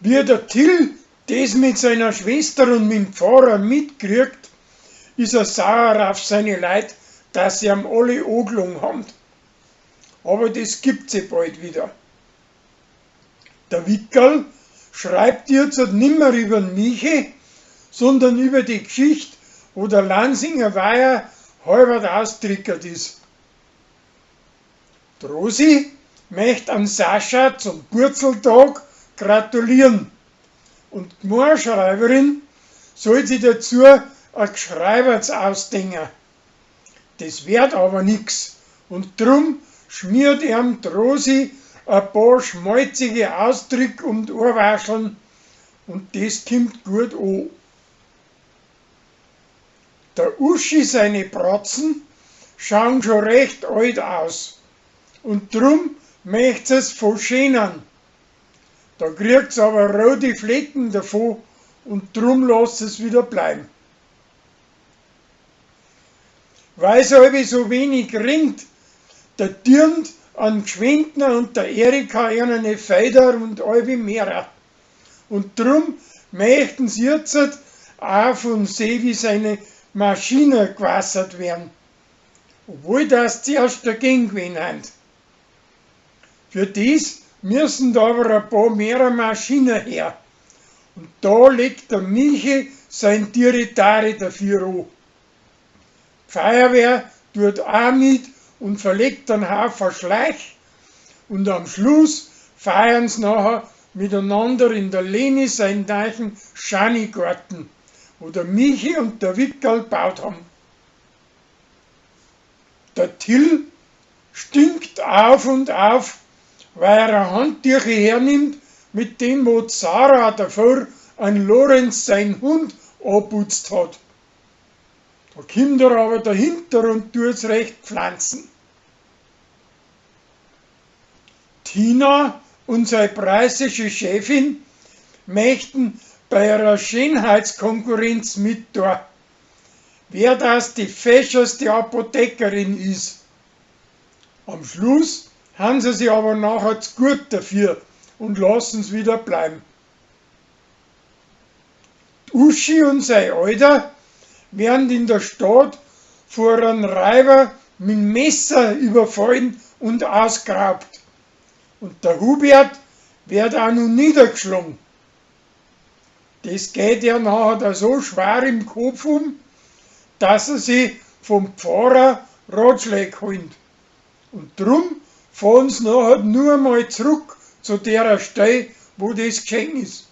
Wie der Till des mit seiner Schwester und mit'm Pfarrer mitkriegt, is er sauer auf seine Leit, dass sie am alle angelogen haben. Aber des gibt sich bald wieder. Der Wickerl schreibt jetzt nimmer übern Michi, sondern über die Geschichte, wo der Lansinger Weiher halbert austrickert is. Die Rosi möcht am Sascha zum Purzeltag gratulieren und die Gmoaschreiberin soll sich dazu a Gschreiberts ausdenken. Des werd aber nix und drum schmiert eam die Rosi a paar schmalzige Ausdrück um d'Ohrwascheln und des kimmt gut o. Der Uschi seine Bratzen schauen scho recht alt aus und drum möcht sie's verschönern. Da kriegt's aber rote Flecken davon und drum lasst es wieder bleiben. Weil's alwe so wenig rinnt, der Dirnd an Gschwendner und der Erika ihrene Felder und alwe mehrer. Und drum möchten sie jetzt auch von Sevi seine Maschine gewassert werden. Obwohl das zuerst dagegen gewesen sind. Für das müssen da aber ein paar mehrer Maschinen her. Und da legt der Michi sein Tiritari dafür an. Die Feuerwehr tut auch mit und verlegt einen Haufen Schläuch und am Schluss feiern sie nachher miteinander in der Leni seinen neuen Schanigarten, wo der Michi und der Wickerl gebaut haben. Der Till stinkt auf und auf, weil er ein Handtücher hernimmt, mit dem wo die Sarah davor an Lorenz sein Hund anputzt hat. Da kommt er aber dahinter und tut's recht pflanzen. Tina und seine preußische Chefin möchten bei einer Schönheitskonkurrenz mit da. Wer das die fescheste Apothekerin ist. Am Schluss haben sie sich aber nachher zu gut dafür und lassen's wieder bleiben. Die Uschi und sein Alter werden in der Stadt vor einem Räuber mit dem Messer überfallen und ausgeraubt. Und der Hubert wird auch noch niedergeschlagen. Das geht ja nachher da so schwer im Kopf um, dass er sich vom Pfarrer Ratschläge holt. Und drum fahren sie nachher nur einmal zurück zu der Stelle, wo das geschehen ist.